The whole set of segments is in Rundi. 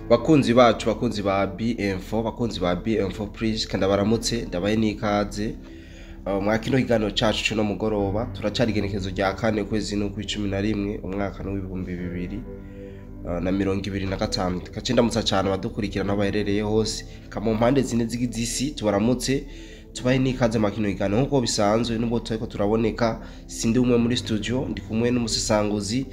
Bakunzi bacu, bakunzi ba BM4, bakunzi ba BM4 please, kandi baramutse, ndabaye n'ikaze mwa kino kiganiro cacu cuno mugoroba. Turacari igenekerezo rya 4 kwezi n'ukw'11 umwaka w'2025. Kace ndamutsa cane abadukurikirana aho baherereye hose, ka mu mpande zine zigize isi, tubaramutse, tubahe n'ikaze mwa kino kiganiro. Nk'uko bisanzwe, nubwo turiko turaboneka, sindi umwe muri studio, ndi kumwe n'umusesanguzi.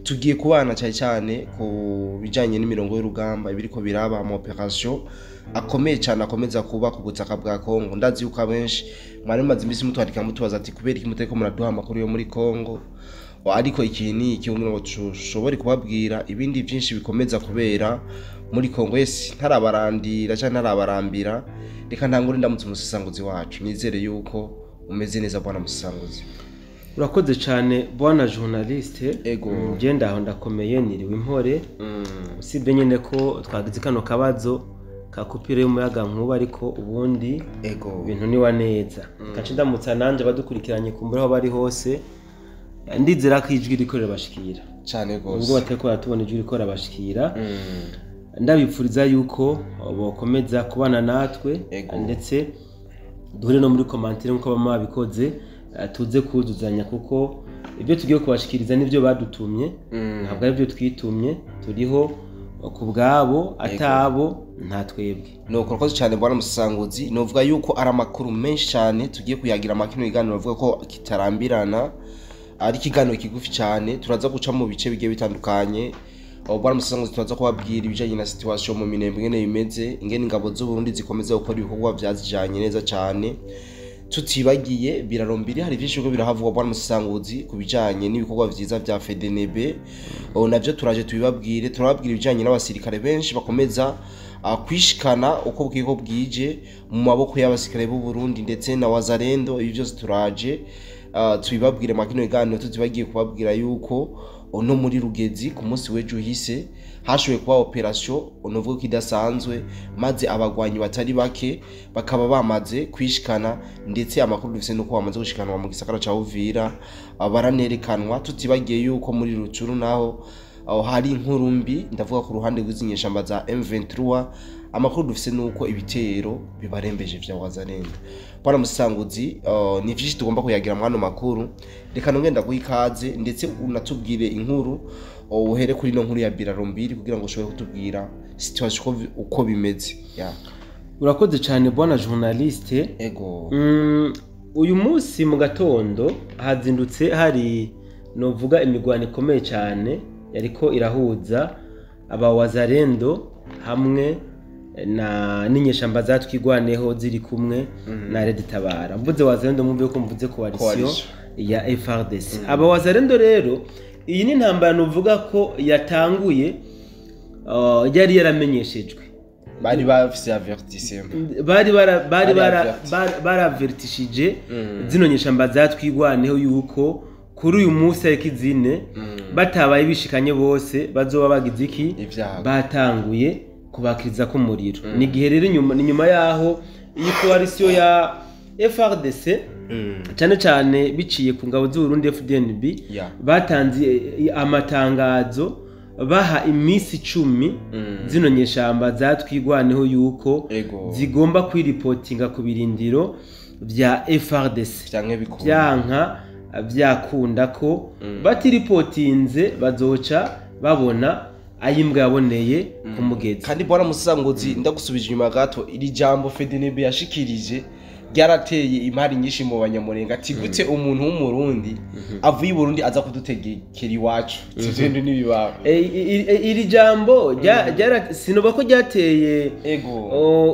Tugiye kubana cyane cyane ku bijanye n'imirongo y'urugamba, ibiriko biraba, ama operation akomeye cyane akomeza kuba ku butaka bwa Kongo. Ndazi yuko abenshi mwari mumaze iminsi mutwandika mutubaza ati: "Kubera iki mutariko muraduha amakuru yo muri Kongo?" Ariko iki ni iki kugira ngo dushobore kubabwira ibindi byinshi bikomeza kubera muri Kongo. Yes, ntarabarandira cyangwa ntarabarambira, reka ntangure ndamutse umusesanguzi wacu. Nizere yuko umeze neza, bwana musesanguzi. Urakoze cyane, bwana journaliste. Ego. Nje ndaho, ndakomeye, niriwe impore, usibye nyine ko twagize kano kabazo ka coupure y'umuyaga nkuba, ariko ubundi ibintu niwa neza. Kace ndamutsa nanje abadukurikiranye kumbura aho bari hose. Ndizera ko ijwi riko rirabashikira. Cyane ubwo gose. Batariko baratubona, ijwi riko rirabashikira. Ndabipfuriza yuko bokomeza kubana natwe, ndetse duhure no muri commentaire nk'uko bama babikoze, tuze kuzuzanya, kuko ibyo tugiye kubashikiriza nibyo badutumye, ntabwo ari byo twitumye. Turiho ku bwabo, atabo nta twebwe. Nuko urakoze cyane, bwana musesanguzi. Novuga yuko ari amakuru menshi cyane tugiye kuyagira amakino ibiganiro, bavuga ko kitarambirana, ari ikiganiro kigufi cyane. Turaza guca mu bice bigiye bitandukanye. Aho, bwana musesanguzi, turaza kubabwira ibijanye na situation mu Minembwe, ingene bimeze, ingene ingabo z'u Burundi zikomeza gukora ibikorwa vyazijanye neza cyane, tutibagiye birarombiri. Hari byinshi biriko birahavugwa, bwana musesanguzi, ku bijanye n'ibikorwa vyiza vya FDNB. Ubu navyo turaje tubibabwire. Turababwira ibijanye n'abasirikare benshi bakomeza kwishikana uko bwiko bwije mu maboko y'abasirikare b'u Burundi ndetse na Wazalendo. Ibi byose turaje tubibabwire mu kino kiganiro. Tutibagiye kubabwira yuko no muri Rugezi ku munsi w'ejo uhise hashoboye kuba operation unovuga ko idasanzwe, maze abagwanyi batari bake bakaba bamaze kwishikana, ndetse amakuru dufise nuko bamaze gushikanwa mu gisagara ca Uvira, baranerekanwa. Tutibagiye yuko muri Rucuru naho aho hari inkuru mbi, ndavuga ku ruhande rw'izinyeshamba za M23. Amakuru dufise nuko ibitero bibarembeje vya Wazalendo. Bwana musanguzi, ni vyinshi tugomba kuyagira mu hano makuru. Reka nongenda guha ikaze, ndetse unatubwire inkuru, uhere kuri ino nkuru ya Birarombiri kugira ngo ushobore kutubwira situation uko bimeze, yeah. Urakoze cyane, bwana journaliste. Ego. Uyu munsi mu gatondo hazindutse hari novuga imigwano ikomeye cyane yariko irahuza aba Wazalendo hamwe na n'inyeshamba za Twigwaneho ziri kumwe na Red Tabara. Mvuze Wazalendo, mwumve ko mvuze coalition Coalition. ya FARDC. Aba Wazalendo rero, iyi ni intambara novuga ko yatanguye yari yaramenyeshejwe. Bari bafise avertissement. Bari bara bari Bari bara averti. Baravertishije zino nyeshamba za Twigwaneho yuko kuri uyu munsi ariko izine batabaye bishikanye bose bazoba bagize iki? Ivyago. Batanguye kubakiriza ko umuriro. Ni igihe rero nyuma, ni nyuma yaho iyi coalition ya FARDC, cyane cyane biciye ku ngabo z'u Burundi FDNB, batanze amatangazo baha iminsi 10 zino nyeshamba za Twigwaneho yuko zigomba kwiripotinga ku birindiro vya FARDC. Vyanke bikunda. Vyanka vyakunda ko batiripotinze bazoca babona ayimbwa yaboneye ku mugezi. Kandi bwana musanguzi, ndagusubije inyuma gato. Iri jambo FDNB yashikirije ryarateye imari nyinshi mu Banyamurenga, ati: "Gute umuntu w'Umurundi avuye i Burundi aza kudutegekera iwacu?" Ivyo bintu ntibibaho. Iri jambo sinoba ko ryateye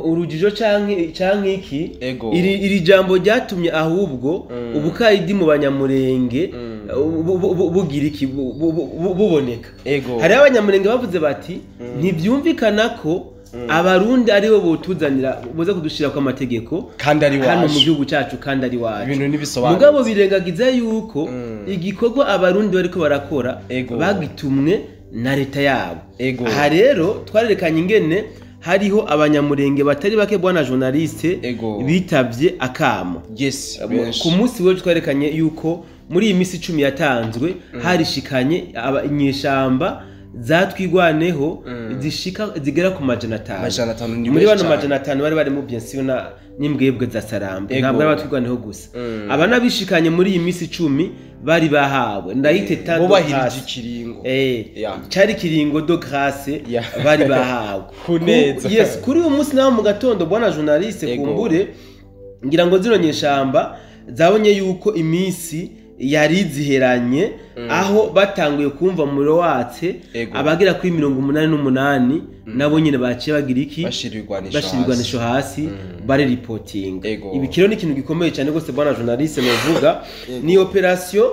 urujijo canke iki. Iri jambo ryatumye ahubwo ubukayidi mu Banyamurenge bugira iki, buboneka. Hariho Abanyamurenge bavuze bati: "Ntibyumvikana ko Abarundi aribo botuzanira, boza kudushira ko amategeko kandi ari hano mu wacu gihugu cyacu, kandi ari wacu." Ibintu ntibisobanutse. Mugabo birengagiza yuko igikorwa Abarundi bariko barakora bagitumwe na leta yabo. Aha rero twarerekanye ingene hariho Abanyamurenge batari bake, bwana journaliste, bitavye akamo. Benshi. Ku munsi w'ejo twerekanye yuko muri iyi minsi 10 yatanzwe harishikanye inyeshamba. za Twigwaneho zishika zigera ku 500. Muri bano 500 bari bari mu bien sûr na n'imbwebwe za Sarambwe, ntabwo ari abatwigwaneho gusa. Aba nabishikanye muri iyi minsi 10 bari bahawe ndayite tando bubahirije ikiringo, cari kiringo de grâce bari bahawe kuneza. Yes, kuri uyu munsi naho mu gatondo bwana journaliste kumbure ngira ngo zino nyeshamba zabonye yuko iminsi yari ziheranye, aho batanguye kumva umuriro watse abagera kuri 88 nabo nyine baciye bagira iki, bashira ibigwanisho hasi, bari reporting. Ibi kiro ni ikintu gikomeye cyane gose bwana journaliste novuga ni operation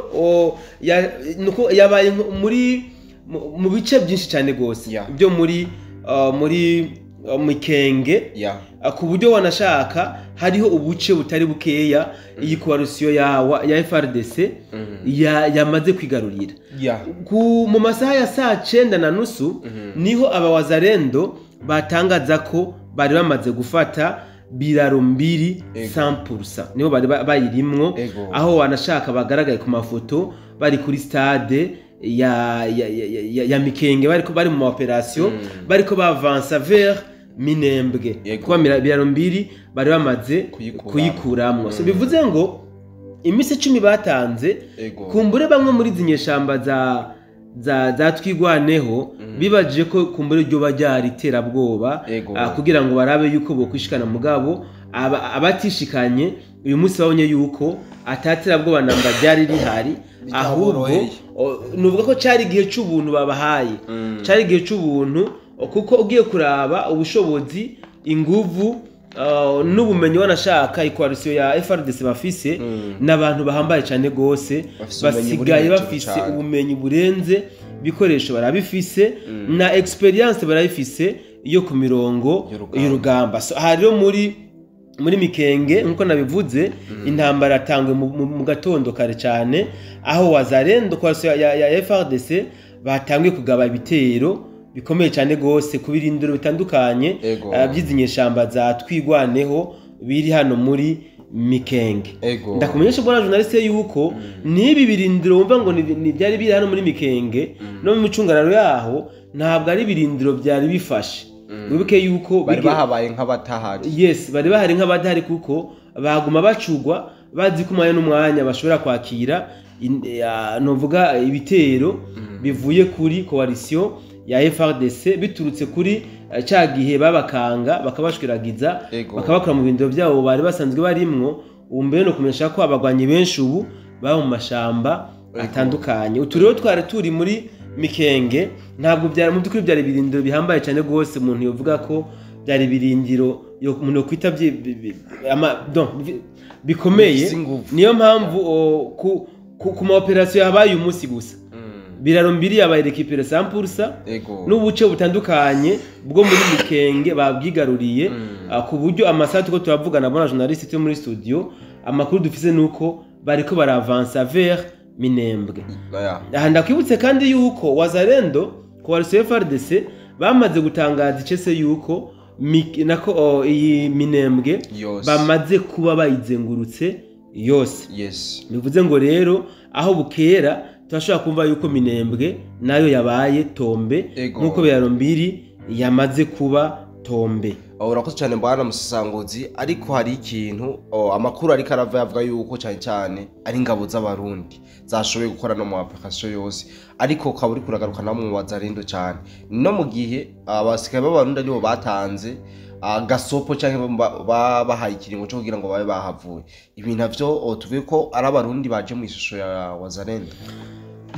nuko yabaye muri mu bice byinshi cyane gose byo muri muri Mikenge, ku buryo wanashaka hariho ubuce butari bukeya iyi coalition ya FRDC yamaze kwigarurira. Mu masaha ya saa 9:30 niho abawazarendo batangaza ko bari bamaze gufata biraro mbiri 100%, niho bari bayirimwo, aho wanashaka bagaragaye ku mafoto bari kuri stade ya Mikenge, bariko bari mu operation, bariko bavansa vers Minembwe, kuba biraro mbiri bari bamaze kuyikuramwo. So bivuze ngo iminsi 10 batanze, kumbure bamwe muri zinyeshamba za Twigwaneho bibajije ko kumbure ryo bajyari terabwoba kugira ngo barabe yuko bokwishikana, mugabo abatishikanye uyu munsi babonye yuko ataterabwoba namba ryari rihari, ahubwo nuvuga ko cari igihe c'ubuntu babahaye, cari igihe c'ubuntu, kuko ugiye kuraba ubushobozi, inguvu n'ubumenyi wanashaka coalition ya FRDC bafise n'abantu bahambaye cyane gose, basigaye bafise ubumenyi burenze, bikoresho barabifise na experience barabifise iyo ku mirongo y'urugamba. So hariyo muri Mikenge nkuko nabivuze, intambara atangwe mu gatondo kare cyane, aho wazarendo coalition ya FRDC batangiye kugaba ibitero bikomeye cyane gose ku birindiro bitandukanye by'izinyeshamba za Twigwaneho biri hano muri Mikenge. Ndakumenyesha bwana journaliste yuko nibi birindiro wumva ngo ni byari biri hano muri Mikenge no mu micungararo yaho, ntabwo ari birindiro byari bifashe. Wibuke yuko bari bahabaye nk'abatahari. Yes, bari bahari nk'abadahari, kuko baguma bacugwa bazi ko umwanya n'umwanya bashobora kwakira novuga ibitero bivuye kuri coalition ya FRDC biturutse kuri ca gihe babakanga bakabashwiragiza bakabakora mu bindiro byabo bari basanzwe barimwo. Ubu mbere no kumesha ko abagwanyi benshi ubu baba mu mashamba atandukanye. Uturero twari turi muri Mikenge ntabwo byari mu byukuri byari birindiro bihambaye cyane gose, umuntu yovuga ko byari birindiro umuntu kwita bikomeye. Niyo mpamvu ku ma operation yabaye umunsi gusa biraro mbiri yabaye récupérer 100% n'ubuce butandukanye bwo muri Mikenge babwigaruriye, ku buryo amasaha tuko turavugana bona journaliste turi muri studio, amakuru dufise nuko bariko baravansa vers Minembwe. Aha ndakwibutse kandi yuko Wazalendo coalition FRDC bamaze gutangaza icese yuko nako iyi Minembwe bamaze kuba bayizengurutse yose. Bivuze ngo rero aho bukera turashobora kumva yuko Minembwe nayo yabaye tombe nkuko biraro mbiri yamaze kuba tombe. Urakoze cyane bwana Musasangozi, ariko hari ikintu amakuru ariko arava yavuga yuko cyane cyane ari ingabo z'abarundi zashoboye gukora no mu application yose, ariko ukaba uri kuragaruka na mu Wazalendo cyane no mu gihe abasirikare b'abarundi aribo batanze gasopo cyangwa babahaye ikiringo cyo kugira ngo babe bahavuye. Ibi navyo tuvuye ko ari abarundi baje mu ishusho ya Wazalendo.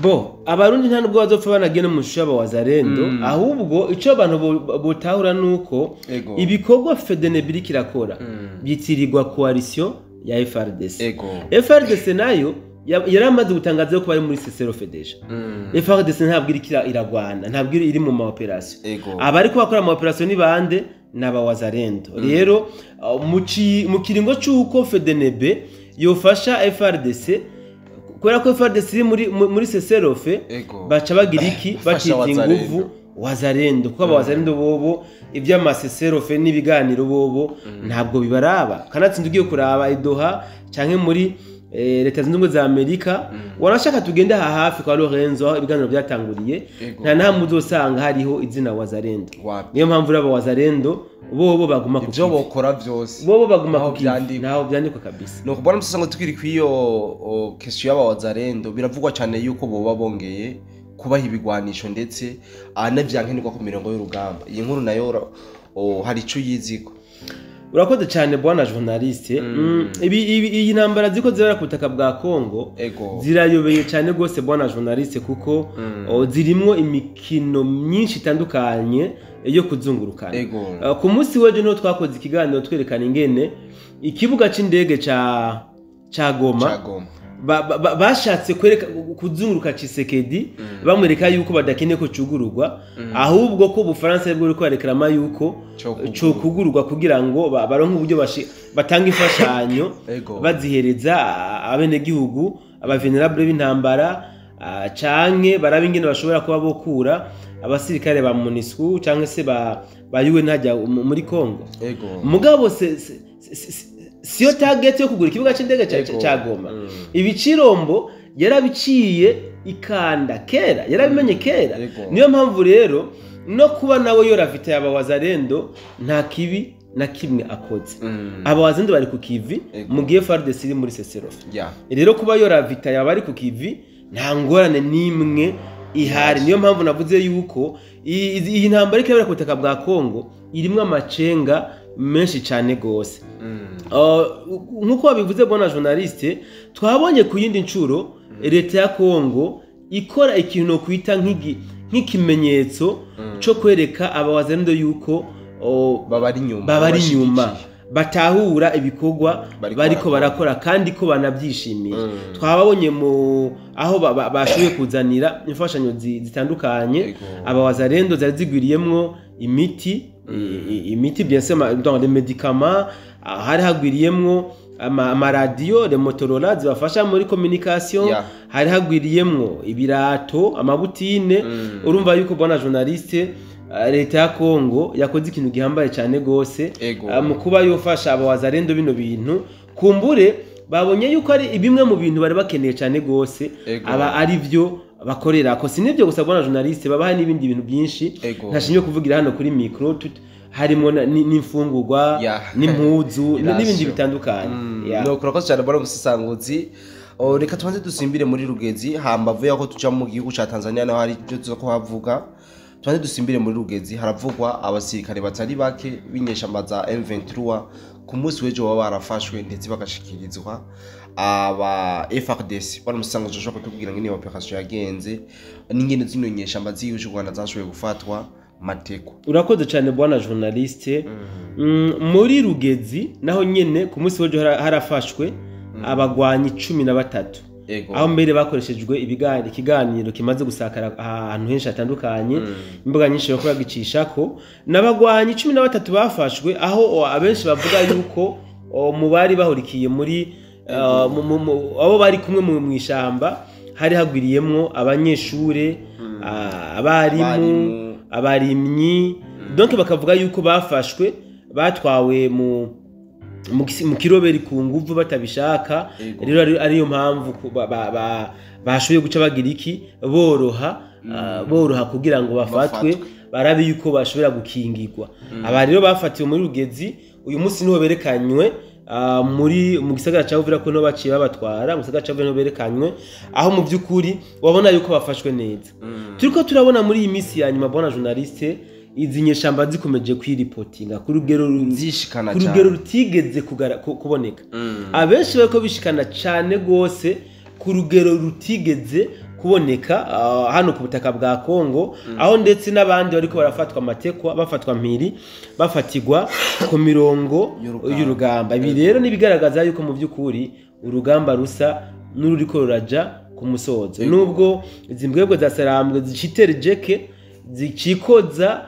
Bo abarundi nta nubwo bazopfa banagiye no mu ishusho y'abawazalendo, ahubwo ico abantu botahura nuko ibikorwa FDNB iriko irakora byitirirwa coalition ya FRDC. FRDC nayo yaramaze gutangaza ko bari muri Cicero Fedeja. FRDC ntabwo iriko iragwana, ntabwo iri mu ma operation. Abariko bakora ama operation ni bande? N'abawazalendo. Rero mu kiringo cy'uko FDNB yofasha FRDC, kubera ko FRDC muri Cecerofe baca bagira iki, bacita inguvu Wazalendo, kuko abawazalendo bobo iby'amaseserofe n'ibiganiro bobo ntabwo bibaraba. Kanatsinda ugiye kuraba Idoha canke muri Leta Zunze Ubumwe za Amerika. Wanashaka tugende aha hafi kwa Lorenzo aho ibiganiro byatanguriye, nta nahamwe uzosanga hariho izina Wazalendo. Wapi. Niyo mpamvu raba Wazalendo bobo baguma ku Ivyo kivi. bokora vyose Bobo baguma Naho ku kivi. vyandikwa. Naho vyandikwa kabisa. Nuko bwana Musasango, tukiri kw'iyo question y'abawazarendo, biravugwa cyane yuko boba bongeye kubaha ibigwanisho ndetse n'ivyankenerwa ku mirongo y'urugamba. Iyi nkuru nayo hari ico uyiziko? Urakoze cyane, bwana journaliste. Iyi ntambara ziko zibera ku butaka bwa Congo zirayobeye cyane rwose, bwana journaliste, kuko zirimwo imikino myinshi itandukanye yo kuzungurukana. Ku munsi w'ejo niho twakoze ikiganiro twerekana ingene ikibuga c'indege ca Goma Ca Goma. bashatse kwereka kuzunguruka Tshisekedi, bamwereka yuko badakeneye ko cugururwa, ahubwo ko Ubufaransa aribwo buriko bareklama yuko Cokugururwa. cokugururwa kugira ngo baronke uburyo batanga imfashanyo bazihereza abenegihugu, abavulnerable b'intambara, canke barabe ingene bashobora kuba bokura abasirikare ba MONUSCO canke se ba UN hajya muri Congo. Mugabo se siyo target yo kugura ikibuga c'indege ca Goma. Ibicirombo yarabiciye ikanda kera, yarabimenye kera. Niyo mpamvu rero no kuba nawe yorafite aba Wazalendo nta kibi na kimwe akoze. Aba Wazalendo bari ku kivi mu gihe FARDC iri muri cessez-le-feu. Rero kuba yoravita yaba ari ku kivi nta ngorane n'imwe ihari. Niyo mpamvu navuze yuko iyi ntambara iriko irabera ku butaka bwa Congo irimwo amacenga menshi cane gose. Nk'uko babivuze, bwana journaliste, twabonye ku yindi ncuro leta ya Congo ikora ikintu kwita nk'ikimenyetso co kwereka abawazalendo yuko Babari inyuma. Babari inyuma, Babashigikiye. batahura ibikorwa Bariko bariko barakora. barakora kandi ko banabyishimiye. Twababonye mu aho bashoboye kuzanira imfashanyo zitandukanye abawazalendo, zari zigwiriyemwo imiti, imiti bien sûr, donc les médicaments, hari hagwiriyemwo amaradiyo, les Motorola zibafasha muri communication, hari hagwiriyemwo ibirato, amabutine. Urumva yuko, bwana journaliste, leta ya Congo yakoze ikintu gihambaye cyane gose mu kuba yofasha abawazalendo bino bintu. Kumbure babonye yuko ari bimwe mu bintu bari bakeneye cyane gose, aba ari byo bakorera ko. Si nibyo gusa, bwana journaliste, babaha n'ibindi bintu byinshi ntashimye kuvugira hano kuri micro, harimo n'imfungurwa, n'impuzu, n'ibindi Irasyo. bitandukanye. No kurakoze cyane, bwana Musasanguzi. Reka tubanze dusimbire muri Rugezi, hambavu yaho tuja mu gihugu ca Tanzania naho hari ibyo tuza kuhavuga. Tubanze dusimbire muri Rugezi, haravugwa abasirikare batari bake b'inyeshamba za M23 ku munsi w'ejo baba barafashwe ndetse bagashikirizwa aba FARDC. Bwana Musasanguzi, ushobora kutubwira ngene iyo operation yagenze n'ingene zino nyeshamba z'igihugu c'u Rwanda zashoboye gufatwa mateko? Urakoze cyane, bwana journaliste. Muri Rugezi naho nyene ku munsi w'ejo harafashwe abagwanyi 13, aho mbere bakoreshejwe ikiganiro kimaze gusakara ahantu henshi hatandukanye, imbuga nyinshi yo bagicishako. N'abagwanyi 13 bafashwe, aho abenshi bavuga yuko mu bari bahurikiye muri abo bari kumwe mu ishamba hari hagwiriyemwo abanyeshure, abarimu, Abarimu. abarimyi. Donc bakavuga yuko bafashwe batwawe mu kiroberi ku nguvu batabishaka. Rero ariyo mpamvu bashoboye guca bagira iki, boroha, boroha kugira ngo bafatwe, Bafatwe. barabe yuko bashobora gukingirwa. Aba rero bafatiwe muri Rugezi, uyu munsi niho berekanywe muri mu gisagara ca Uvira, ko niho baciye babatwara mu gisagara ca Uvira, niho berekanywe, aho mu by'ukuri wabona yuko bafashwe neza. Turiko turabona muri iyi minsi ya nyuma, bwana journaliste, izi nyeshamba zikomeje kwiripotinga ku rugero Zishikana ku cyane. rugero rutigeze kuboneka. Abenshi bariko bishikana cyane gose ku rugero rutigeze kuboneka hano ku butaka bwa Kongo, aho ndetse n'abandi bariko barafatwa amatekwa, bafatwa mpiri, bafatirwa ku mirongo Y'urugamba. y'urugamba. Ibi rero nibigaragaza yuko mu by'ukuri urugamba rusa n'ururiko ruraja ku musozo, nubwo izi mbwebwe za Sarambwe ziciterejeke zicikoza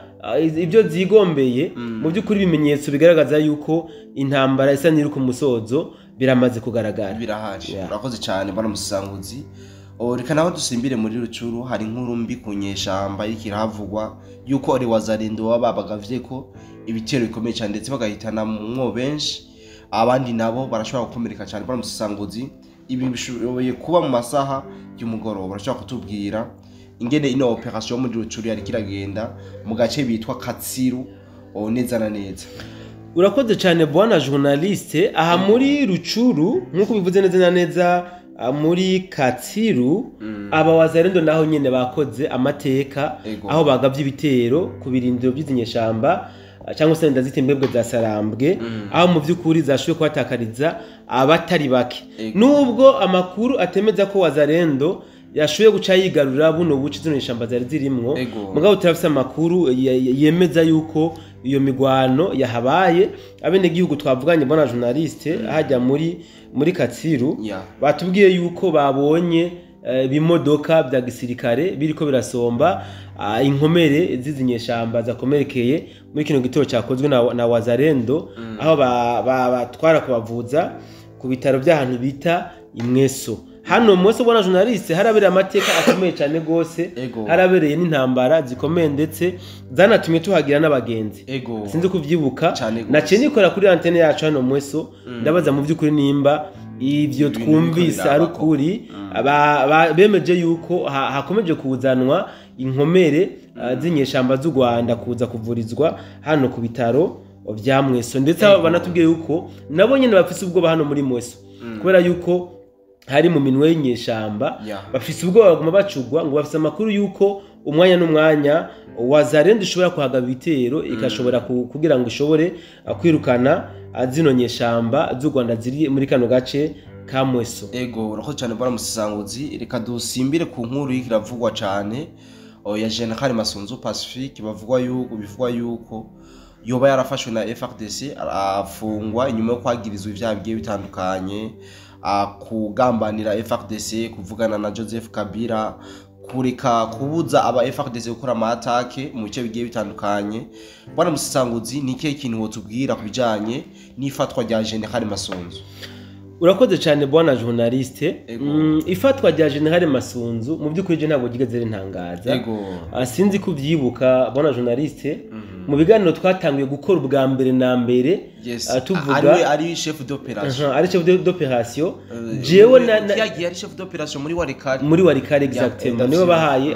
ibyo zigombeye. Mu by'ukuri ibimenyetso bigaragaza yuko intambara isa n'iri ku musozo biramaze kugaragara. Birahari. Yeah. Urakoze cyane, bwana Musanguzi. Reka naho dusimbire muri Rucuru, hari inkuru mbi ku nyeshamba iriko irahavugwa yuko ari Wazalendo baba babagavye ko ibitero bikomeye cyane ndetse bagahitana mwo benshi, abandi nabo barashobora gukomereka cyane. Bwana Musanguzi, Ibi bishoboye kuba mu masaha y'umugoroba. Urashobora kutubwira ingene ino operation muri Rucuru yari kiragenda mu gace bitwa Katsiru neza na neza? Urakoze cyane bwana journaliste. Aha muri Rucuru nkuko bivuze neza na neza, muri Katsiru aba wazarendo naho nyene bakoze amateka, aho bagavye ibitero ku birindiro by'izinyeshamba cyangwa se ndazita imbwebwe za Sarambwe, aho mu by'ukuri zashoboye kubatakariza abatari bake. Nubwo amakuru atemeza ko wazarendo yashoboye guca yigarura buno buce zino nyeshamba zari zirimwo, mugabo turafise amakuru yemeza yuko iyo migwano yahabaye. Abenegihugu twavuganye bona journaliste hajya muri Katsiru batubwiye yuko babonye ibimodoka bya gisirikare biriko birasomba inkomere z'izinyeshamba zakomerekeye muri kino gitero cyakozwe na Wazarendo, aho batwara kubavuza ku bitaro by'ahantu bita Imweso. Hano Mweso bona journaliste harabereye amateka akomeye cyane gose, harabereye n'intambara zikomeye ndetse zanatumye tuhagira n'abagenzi. Sinzi kuvyibuka, naciye nikora kuri antenne yacu hano Mweso, ndabaza mu by'ukuri nimba ivyo twumvise ari ukuri. Bemeje yuko hakomeje kuzanwa inkomere z'inyeshamba z'u Rwanda kuza kuvurizwa hano ku bitaro vya Mweso, ndetse banatubwiye yuko nabo nyene bafise ubwoba hano muri Mweso kubera yuko hari mu minwe y'inyeshamba, bafise ubwoba baguma bacugwa ngo bafise amakuru yuko umwanya n'umwanya Wazarendo ishobora kuhagaba ibitero ikashobora kugira ngo ishobore kwirukana zino nyeshamba z'u Rwanda ziri muri kano gace ka Mweso. Ego, urakoze cyane bwana Musisanguzi. Reka dusimbire ku nkuru ikiravugwa cyane ya General Masunzu Pacifique, bavugwa yuko bivugwa yuko yoba yarafashwe na FARDC afungwa inyuma yo kwagirizwa ivyaha bigiye bitandukanye, kugambanira FARDC, kuvugana na Joseph Kabila, kureka kubuza aba FARDC gukora amatake mu bice bigiye bitandukanye. Bwana Musisanguzi, ni ikihe kintu wotubwira ku bijanye n'ifatwa rya General Masunzu? Urakoze cyane bwana journaliste. Ifatwa rya General Masunzu mu by'ukuri je ntabwo ryigeze rintangaza. Sinzi kuvyibuka bwana journaliste, mu biganiro twatanguye gukora ubwa mbere na mbere, tuvuga ari chef d'opération, ari chef d'opération, jewe yagiye ari chef d'opération muri Warikari, muri Warikari exactement, niwe bahaye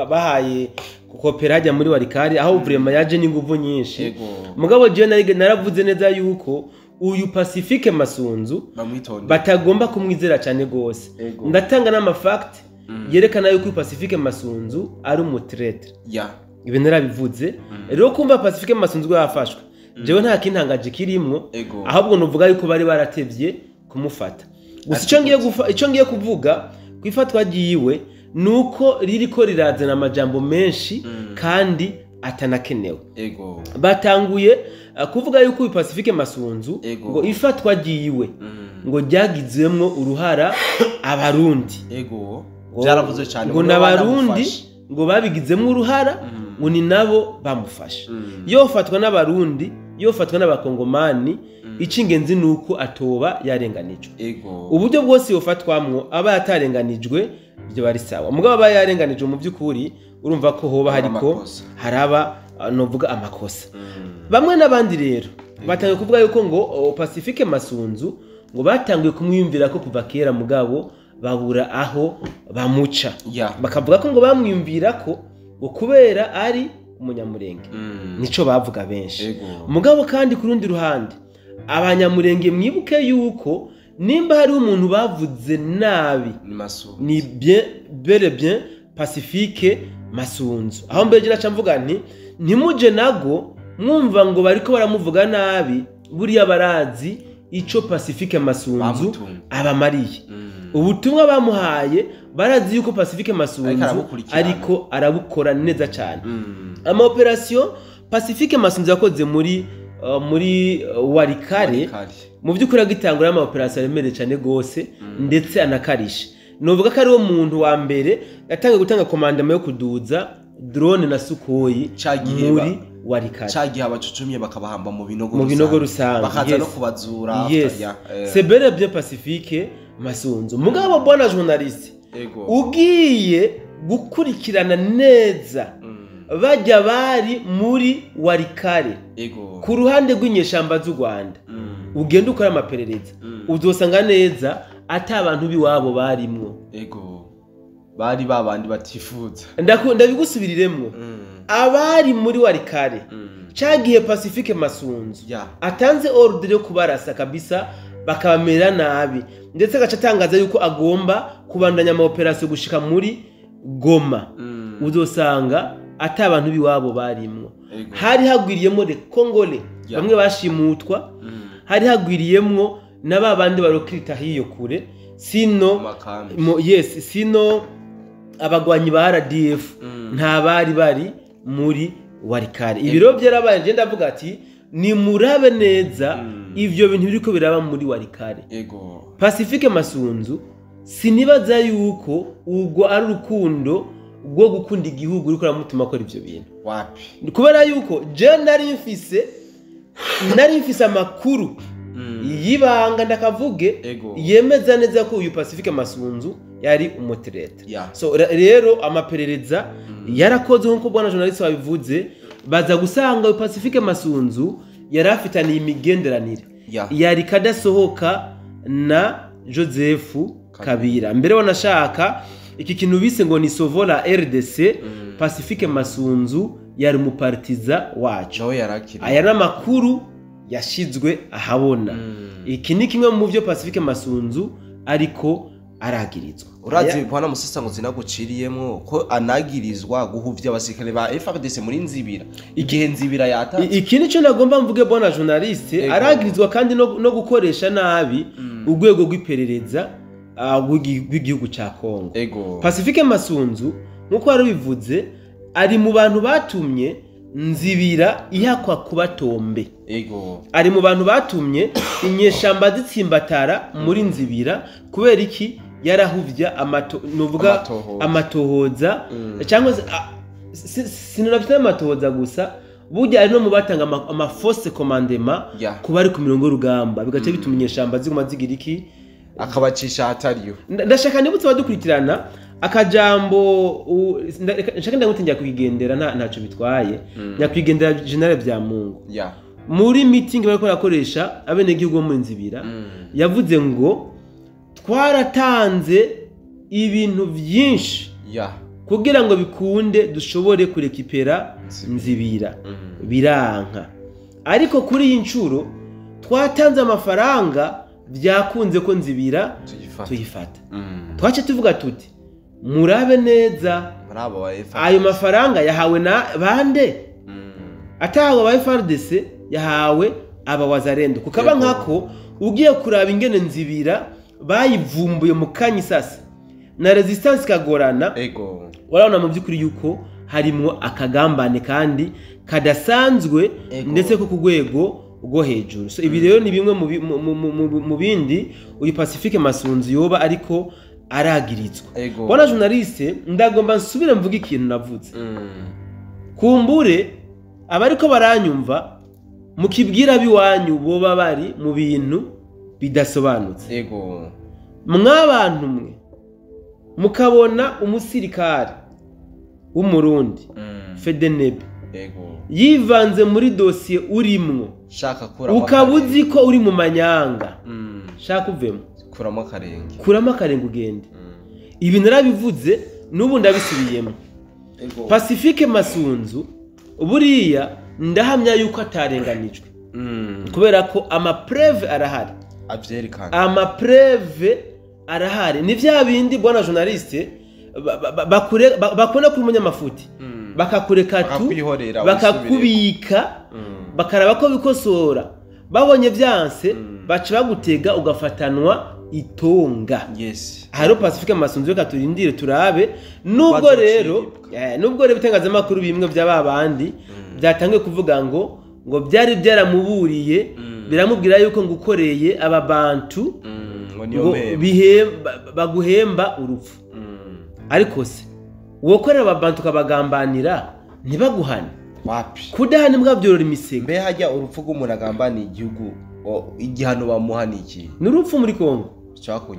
bahaye kukopera hajya muri Warikari, aho vraiment yaje n'inguvu nyinshi. Mugabo jewe naravuze neza yuko uyu Pacifique Masunzu batagomba kumwizera cyane gose. Ndatanga n'amafact yerekana yuko Pacifique Masunzu ari umutraitre. Ibi narabivuze. Rero kumva Pacifique Masunzu yafashwe, jewe nta kintangaje kirimwo, ahubwo nuvuga yuko bari baratevye kumufata. Gusa ico ngiye kuvuga kwifatwa giyiwe nuko ririko rirazana amajambo menshi kandi atanakenewe. Batanguye kuvuga yuko Pacifique Masunzu ngo ifatwa giyiwe ngo ryagizwemwo uruhara abarundi. Byaravuze cyane ngo n'abarundi ngo babigizemwo uruhara, ngo ni nabo bamufasha. Yofatwa n'abarundi, yofatwa n'abakongomani, icingenzi nuko atoba yarenganijwe. Uburyo bwose yofatwamwo aba yatarenganijwe byo bari sawa. Mugabo aba yarenganijwe mu by'ukuri urumva ko hoba hariko haraba novuga amakosa. Bamwe n'abandi rero batangiye kuvuga yuko ngo Pacifique Masunzu ngo batangiye kumwiyumvira ko kuva kera mugabo babura aho bamuca. Bakavuga ko ngo bamwiyumvira ko ngo kubera ari umunyamurenge. Nico bavuga benshi. Mugabo kandi ku rundi ruhande abanyamurenge mwibuke yuko nimba hari umuntu bavuze nabi ni bien bel et bien Pacifique Masunzu. Aho mbeje naca mvuga nti ntimuje nago mwumva ngo bariko baramuvuga nabi, buriya barazi ico Pacifique Masunzu abamariye. Ubutumwa bamuhaye barazi yuko Pacifique Masunzu ariko arabukora neza cyane. Ama operation Pacifique Masunzu yakoze muri Warikare mu by'ukuri agitangura ama operation aremereye cyane gose ndetse anakarisha. Novuga ko ari wo muntu wa mbere yatangiye gutanga commandement yo kuduza drone na Sukhoi muri Warikare. Cagihe abacucumye bakabahamba mu binogo rusange bakaza no kubazura. C'est bel et bien Pacifique Masunzu. Mugabo bwana journaliste, ugiye gukurikirana neza bajya bari muri Warikare ku ruhande rw'inyeshamba z'u Rwanda, ugenda ukora amaperereza uzosanga neza ata abantu biwabo barimwo. Ego bari babandi batifuza. Ndabigusubiriremwo. Abari muri Walikale cagiye Pacifique Masunzu atanze ordre yo kubarasa kabisa bakabamera nabi, ndetse agaca atangaza yuko agomba kubandanya ama operation gushika muri Goma. Uzosanga ata abantu biwabo barimwo. Hari hagwiriyemo de Congolais bamwe bashimutwa, hari hagwiriyemwo n'ababandi barokirita hiyo kure, sino yes, sino abagwanyi ba RDF nta bari bari muri Walikale. Ibiro byarabaye, nje ndavuga ati ni murabe neza ivyo bintu biriko biraba muri Walikale. Ego Pacifique Masunzu sinibaza yuko ubwo ari urukundo rwo gukunda igihugu riko ramutuma akora ivyo bintu. Wapi? Kubera yuko je nari mfise amakuru yibanga ndakavuge yemeza neza ko uyu Pacifique Masunzu yari umutrete. So rero amaperereza yarakoze nkuko bwana journaliste wabivuze, baza gusanga uyu Pacifique Masunzu yarafitaniye imigenderanire yari kadasohoka na Joseph Kabila. Mbere wanashaka iki kintu bise ngo ni Sovola RDC, Pacifique Masunzu yari umupartiza wacu. Aya namakuru yashizwe ahabona. Iki ni kimwe mu byo Pacifique Masunzu ariko aragirizwa. Urazi bwana Musasa ngo zinaguciriyemo ko anagirizwa guhuvya abasirikare ba FARDC muri Nzibira igihe Nzibira yatatse. Iki nico nagomba mvuge bwana journaliste, aragirizwa kandi no gukoresha nabi urwego rw'iperereza rw'igihugu ca Kongo. Pacifique Masunzu nkuko yarabivuze ari mu bantu batumye Nzibira ihakwa kubatombe. Ego ari mu bantu batumye inyeshamba zitsimbatara muri Nzibira kubera iki yarahuvya nuvuga amatohoza cyangwa sinonafite amatohoza gusa, burya ari no mu batanga ama fausse commandement kuba ari ku mirongo y'urugamba bigace bituma inyeshamba ziguma zigira iki akabacisha hatariyo. Ndashaka nibutse badukurikirana akajambo nshaka ndagutinja kuyigendera ntaco bitwaye nyakwigendera General Byamungu muri meeting bariko barakoresha abenegihugu mu Nzibira yavuze ngo twaratanze ibintu byinshi kugira ngo bikunde dushobore kurekipera Nzibira biranka, ariko kuri iyi ncuro twatanze amafaranga byakunze ko Nzibira tuyifata. Twace tuvuga tuti murabe neza ayo mafaranga yahawe na bande atahawe aba FARDC yahawe aba Wazalendo, kukaba nkako ugiye kuraba ingene Nzibira bayivumbuye mu kanyisasa na resistance kagorana. Ego warabona mu byukuri yuko harimwo akagambane kandi kadasanzwe ndetse ko kugwego rwo hejuru. So ibi rero ni bimwe mu bindi uyu Pacifique Masunzu yoba ariko aragirizwa. Bwana journaliste, ndagomba nsubire mvuga ikintu navuze. Kumbure abariko baranyumva mukibwira biwanyu boba bari mu bintu bidasobanutse. Ego mwabantu mwe mukabona umusirikare w'umurundi Fedenebe Ego yivanze muri dossier urimwo, shaka ukabuzi ko uri mu manyanga, shaka uvemo, kuramo akarenge ugende. Ibi narabivuze n'ubu ndabisubiyemo. Pacifique Masunzu buriya ndahamya yuko atarenganijwe kubera ko amapreve arahari, avyerekana amapreve arahari. Ni vya bindi bwana journaliste bakona kuri umunyamafuti bakakureka tu bakakubika bakaraba ko bikosora, babonye vyanse baca bagutega ugafatanwa itonga. Yes. Haro Pacifique Masunzu reka turindire turabe nubwo rero nubwo rero bitangazamakuru bimwe by'ababandi byatangiye kuvuga ngo byari byaramuburiye biramubwira yuko ngukoreye aba bantu ngo baguhemba urupfu. Ariko se wokorera aba bantu kabagambanira ntibaguhane? Wapi? Kudahana imbwa byorora imisego. Mbe hajya urupfu rw'umuntu agambaniye igihugu igihano bamuha niki? Ni urupfu muri Kongo.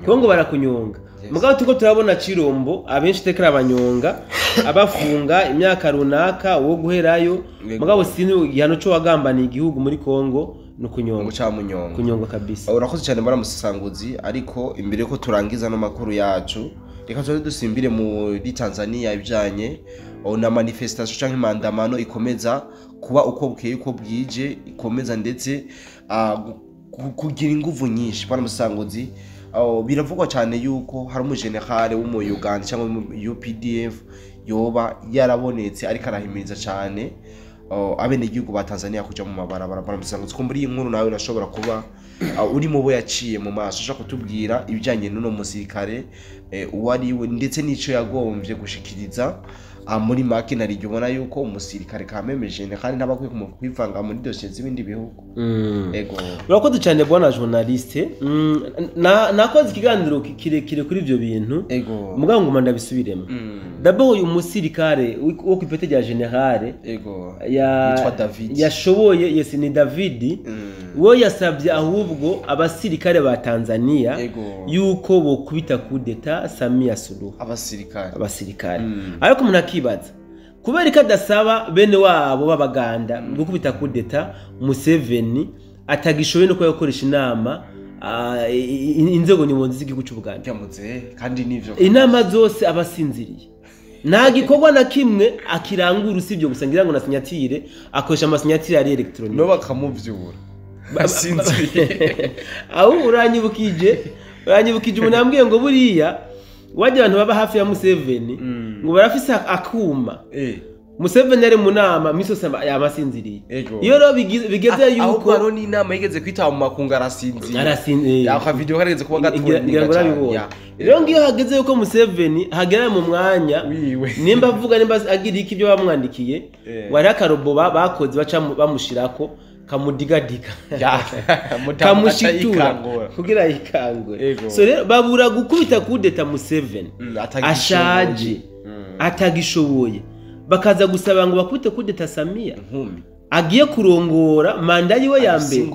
Kongo barakunyonga. Mugabo tuko turabona Cirombo abenshi tekera abanyonga abafunga imyaka runaka wo guherayo. Mugabo sini igihano cyo wagambaniye igihugu muri Kongo No kunyonga. Guca munyonga. Kunyonga kabisa. Urakoze cyane bwana musasanguzi, ariko imbere ko turangiza no makuru yacu, reka tuze dusimbire muri Tanzania ibijanye na manifestation canke mandamano ikomeza kuba uko bukeye uko bwije, ikomeza ndetse kugira inguvu nyinshi. Bwana musasanguzi, biravugwa cyane yuko hari umujenerale wo mu Uganda cyangwa mu UPDF yoba yarabonetse ariko arahimiriza cyane abenegihugu ba Tanzania kuja mu mabarabara. Bwana musasanguzi, ko muri iyi nkuru nawe urashobora kuba uri mu bo yaciye mu maso, ushaka kutubwira ibijyanye n'uno musirikare, uwo ari we ndetse n'ico yagombye gushikiriza. Muri make narijye ubona yuko umusirikare kameme general ntabakwiye kwivanga muri dosiye z'ibindi bihugu. Ego. Urakoze cyane bwana journaliste. Nakoze ikiganiro kirekire kuri ivyo bintu. Ego. Mugabo nguma ndabisubiremo. D'abord uyu musirikare wo ku ipeti rya general Ego. ya Yitwa David. Yashoboye, yes, ni David. We yasabye ahubwo abasirikare ba Tanzania Ego. yuko bokubita kudeta Samia Suluhu. Abasirikare. Abasirikare. Ariko umuntu akibaza kubera ko adasaba bene wabo b'Abaganda gukubita kudeta Museveni atagishoboye no kuba yakoresha inama inzego nyobozi z'igihugu cy'u Buganda. Yamuze kandi nivyo. Inama zose abasinziriye. Nta gikorwa na kimwe akirangura usibye gusa ngira ngo na sinyatire, akoresha amasinyatire ari electronic. No bakamuvyura. Asinziriye. Aho uranyibukije umuntu yambwiye ngo buriya wajya abantu baba hafi ya Museveni ngo barafise akuma. Museveni ari mu nama misi yose yamasinziriye. Iyo rero bigeze yuko ahubwo hariho n'inama yigeze kwitaba mu makungu arasinzira. Arasinzira. Aka video karigeze kuba gaturindira cyane. Rero ngiyo hageze yuko Museveni hagera mu mwanya nimba avuga nimba agira iki ibyo bamwandikiye, wari akarobo bakoze baca bamushirako kamudigadika kamushitura kugira yikangure. So rero babura gukubita kudeta Museveni ashaje atagishoboye, bakaza gusaba ngo bakubite kudeta Samia agiye kurongora manda yiwe ya mbere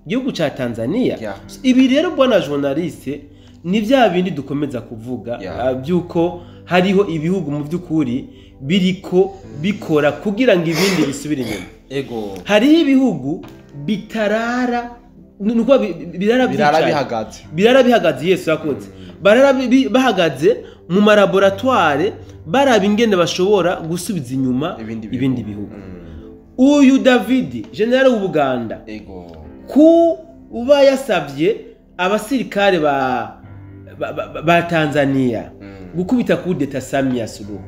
igihugu ca Tanzania. Ibi rero bwana journaliste ni vya bindi dukomeza kuvuga byuko hariho ibihugu mu byukuri biriko bikora kugira ngo ibindi bisubire inyuma. Ego. Hariho ibihugu bitarara nuko birara bihagaze. Birara bihagaze Yesu yakoze. Barara bahagaze mu malaboratoire baraba ingene bashobora gusubiza inyuma ibindi bihugu. Uyu David general w'Ubuganda, ego, kuba yasabye abasirikare ba Tanzania gukubita kudeta Samia Suluhu.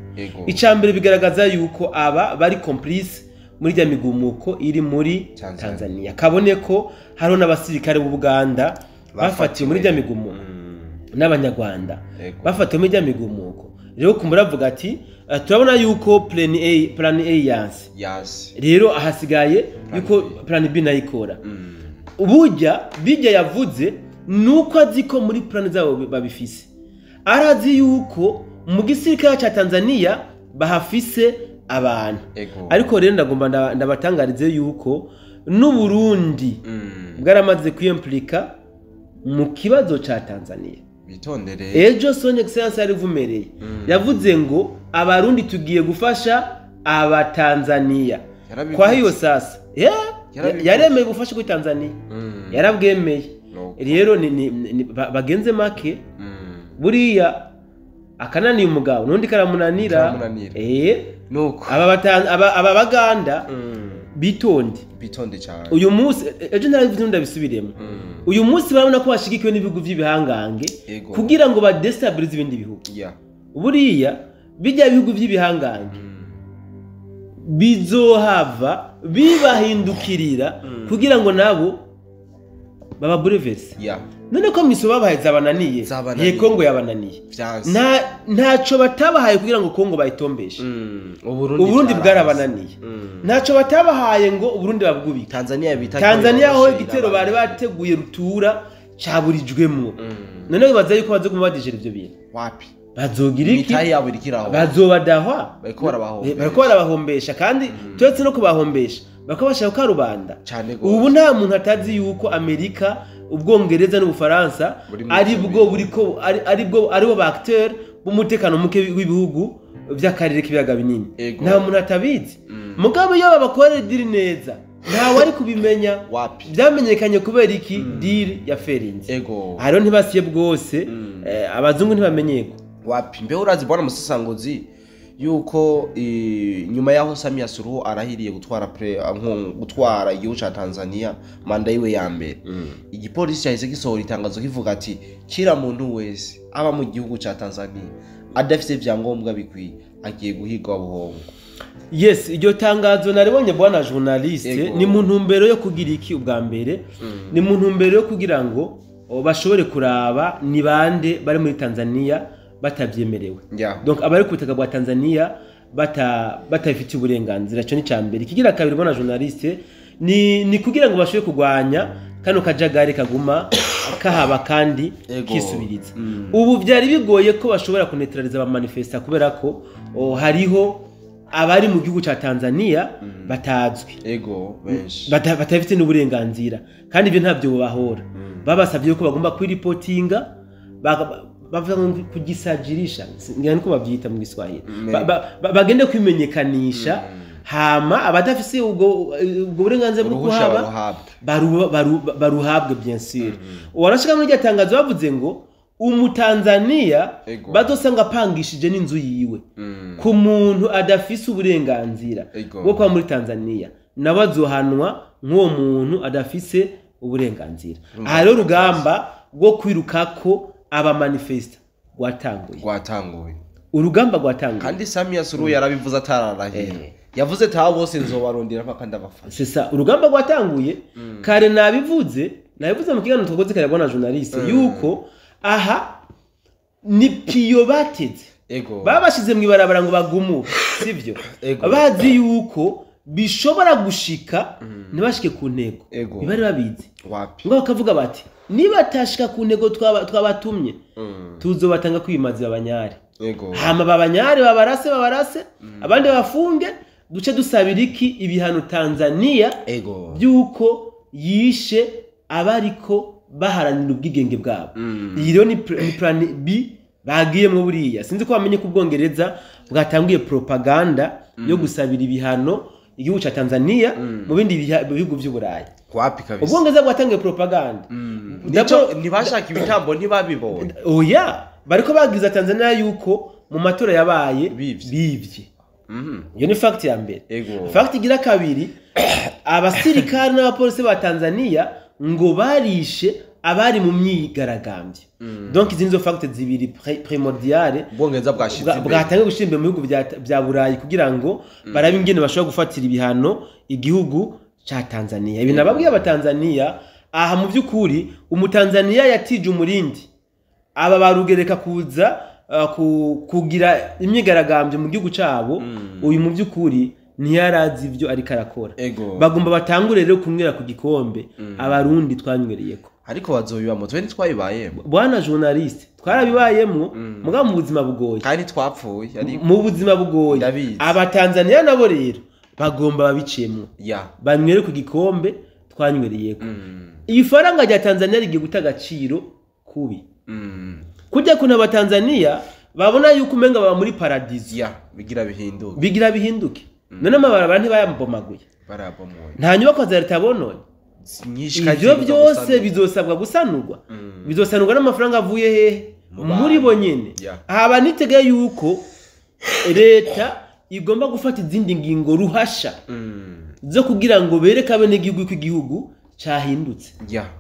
Icambere bigaragaza yuko aba bari complice muri rya migumuko iri muri Tanzania. Kabone ko hariho n'abasirikare b'Ubuganda bafatiwe muri rya migumuko n'Abanyarwanda bafatiwe muri rya migumuko. Rero kumuravuga ati turabona yuko plan A yanse. Yes. Rero ahasigaye yuko plan B nayikora. Uburya bijya yavuze nuko azi ko muri plan zabo babifise. Arazi yuko mu gisirikare ca Tanzania bahafise abantu. Ariko rero ndagomba ndabatangarize yuko n'u Burundi bwaramaze kwiyimplika mu kibazo ca Tanzania. Bitondere. Ejo Son Excellence yarivumereye. Yavuze ngo abarundi tugiye gufasha abatanzania. Kwa hiyo sasa, yaremeye gufasha kuri Tanzania. Yarabwemeye. Rero ni bagenze make. Buriya akananiye umugabo nundi karamunanira. Nuko aba baganda bitonde. Bitonde cyane. Uyu munsi ejo narabivuze ndabisubiremo. Uyu munsi barabona ko bashigikiwe n'ibihugu by'ibihangange kugira ngo badestabilize ibindi bihugu. Buriya bijya bihugu by'ibihangange bizohava bibahindukirira kugira ngo nabo bababureverse. None ko miso babahaye zabananiye, ye Kongo yabananiye. Ntaco batabahaye kugira ngo Kongo bayitombeshe. Uburundi bwarabananiye. Ntaco batabahaye ngo Uburundi babwubike. Tanzania bita Tanzania aho igitero bari bateguye rutura caburijwemwo. None bibaza yuko bazoguma badijera ivyo bintu. Wapi? Bazogira iki? Mitayi yabo irikiraho. Bazobadahwa. Bariko barabahombesha kandi turetse no kubahombesha. Bakabashaka karubanda. Ubu nta muntu atazi yuko Amerika, Ubwongereza n'Ubufaransa aribwo buriko aribwo aribo ba acteur b'umutekano muke w'ibihugu by'akarere k'ibiyaga binini. Nta muntu atabizi. Mugabo iyo babakorera diri neza Ntawe ari kubimenya. Wapi. Byamenyekanye kubera iki? Deal ya ferinze. Ego. Hariho ntibasiye bwose, abazungu ntibamenyeko. Wapi. Mbe urazi bwana musesanguzi yuko nyuma yaho Samia Suluhu arahiriye gutwara gutwara igihugu ca Tanzania manda yiwe ya mbere, igipolisi cyahise gisohora itangazo kivuga ati kira muntu wese aba mu gihugu ca Tanzania adafise ivyangombwa bikwiye agiye guhigwa buhongo. Yes, iryo tangazo naribonye bwana journaliste. Ego. Ni mu ntumbero yo kugira iki? Ubwa mbere ni mu ntumbero yo kugira ngo bashobore kuraba ni bande bari muri Tanzania batavyemerewe. Donc abari ku butaka bwa Tanzania batabifitiye uburenganzira, ico ni ca mbere. Ikigira kabiri bwana journaliste ni kugira ngo bashobore kurwanya kano kajagari kaguma kahaba kandi Ego. kisubiriza. Ubu byari bigoye ko bashobora kunetraliza abamanifesta kubera ko hariho abari mu gihugu ca Tanzania batazwi. Ego, benshi. Batabifite n'uburenganzira, kandi ibyo ntabyo bahora babasabye ko bagomba kwiripotinga, bavuga ngo kugisajirisha, ngira niko babyita mu Giswahili. Bagende kwimenyekanisha, hama abadafise ubwo burenganzira bwo Uruhusha kuhaba baruhabwe. Baruhabwe bien sûr. Warashika muri iryo tangazo bavuze ngo Umutanzania Ego. bazosanga apangishije n'inzu yiwe ku muntu adafise uburenganzira Ego. bwo kuba muri Tanzania, nawe azohanwa nk'uwo muntu adafise uburenganzira. Aha rero urugamba rwo kwirukako abamanifesta rwatanguye. Rwatanguye. Urugamba rwatanguye. Kandi Samia Suluhu yarabivuze atararahira. Yavuze ta bose nzobarondera mpaka ndabafasha. C'est ça, urugamba rwatanguye. Kare nabivuze mu kiganiro twakoze kare bwana journaliste yuko aha ni piyo bateze. Ego. Babashize mu ibarabara ngo bagumuke, sivyo? Ego. Bazi yuko bishobora gushika ntibashike ku ntego. Ego. Ntibari babizi. Wapi. Ngo bakavuga bati niba tashika ku ntego twabatumye tuzobatanga kwimaza abanyari. Ego. Hama babanyari babarase abandi bafunge, duce dusabira iki ibihano Tanzania Ego. byuko yishe abariko baharanira ubwigenge bwabo. Iyi rero ni plan B bagiyemwo buriya. Sinzi ko bamenye ko Ubwongereza bwatanguye propaganda yo gusabira ibihano igihugu ca Tanzania mu bindi bihugu vy'Uburayi. Wapi kabisa. Ubwongereza bwatanguye propaganda. Nico ntibashaka ibitambo ntibabibonye. Oya, bariko bagiza Tanzania yuko mu matora yabaye bivye. Iyo ni fact ya mbere. Ego. Fact igira kabiri, abasirikare n'abapolisi ba Tanzania ngo barishe abari mu myigaragambyo. Donc izi nizo fact zibiri primordiale Ubwongereza bwashize imbere. bwatangiye gushyira imbere mu bihugu bya Burayi kugira ngo barabe ingene bashobora gufatira ibihano igihugu ca Tanzania. Ibi nababwiye abatanzania aha mu by'ukuri umutanzania yatije umurindi aba barugereka kuza kugira imyigaragambyo mu gihugu cabo. Uyu mu by'ukuri ntiyarazi ibyo ariko arakora. Ego. Bagomba batangure rero kunywera ku gikombe abarundi twanywereyeko. Ariko bazobibamo, twe ntitwabibayemo. Bwana journaliste, twarabibayemwo mugabo mu buzima bugoye. Kandi twapfuye ariko mu buzima bugoye. Ndabizi. Abatanzania nabo rero bagomba babicemwo. Banywere ku gikombe twanywereyeko. Ifaranga rya Tanzania rigiye guta agaciro kubi. Kujya kuna abatanzania babona yuko umenga baba muri paradizo. Bigira bihinduke. Bigira bihinduke. None amabarabara ntibayambomaguye. Barabomoye. Nta nyubako za leta bononye. Ivyo byose bizosabwa gusanurwa. Bizosanurwa n'amafaranga avuye hehe? Muri bo nyene. Aha nitege yuko leta igomba gufata izindi ngingo ruhasha zo kugira ngo bereke abenegihugu ko igihugu cahindutse.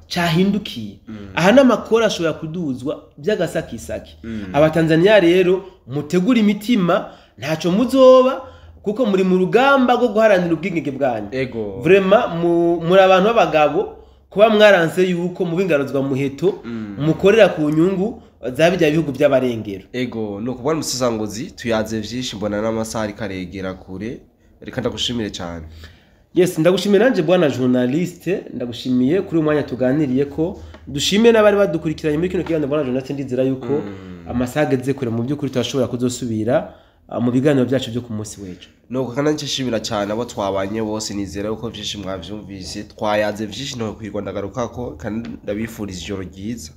Cahindukiye. Aha n'amakora ashobora kuduzwa by'agasakisaki. Abatanzania rero mutegura imitima, ntaco muzoba kuko muri mu rugamba rwo guharanira ubwigenge bwanyu. Ego. Vraiment muri abantu b'abagabo kuba mwaranse yuko mu bingaruzwa muheto mukorera ku nyungu za bijya bihugu by'abarengero. Ego, no kubona umusesanguzi tuyaze vyinshi mbona n'amasaha ariko aregera kure. Reka ndagushimire cyane. Yes, ndagushimiye nanje bwana journaliste, ndagushimiye kuri umwanya tuganiriye ko dushimiye n'abari badukurikiranye muri kino kiganiro bwana journaliste, ndizera yuko amasaha ageze kure mu by'ukuri turashobora kuzosubira mu biganiro byacu byo ku munsi w'ejo. Nuko kandi nshimira cyane abo twabanye bose, nizera yuko vyinshi mwavyumvise, twayaze vyinshi no kwirwa ndagarukako kandi ndabifuriza ijoro ryiza.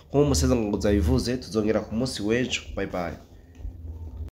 Nk'uko umusesanguzi abivuze, tuzongera ku munsi w'ejo. Bye bye.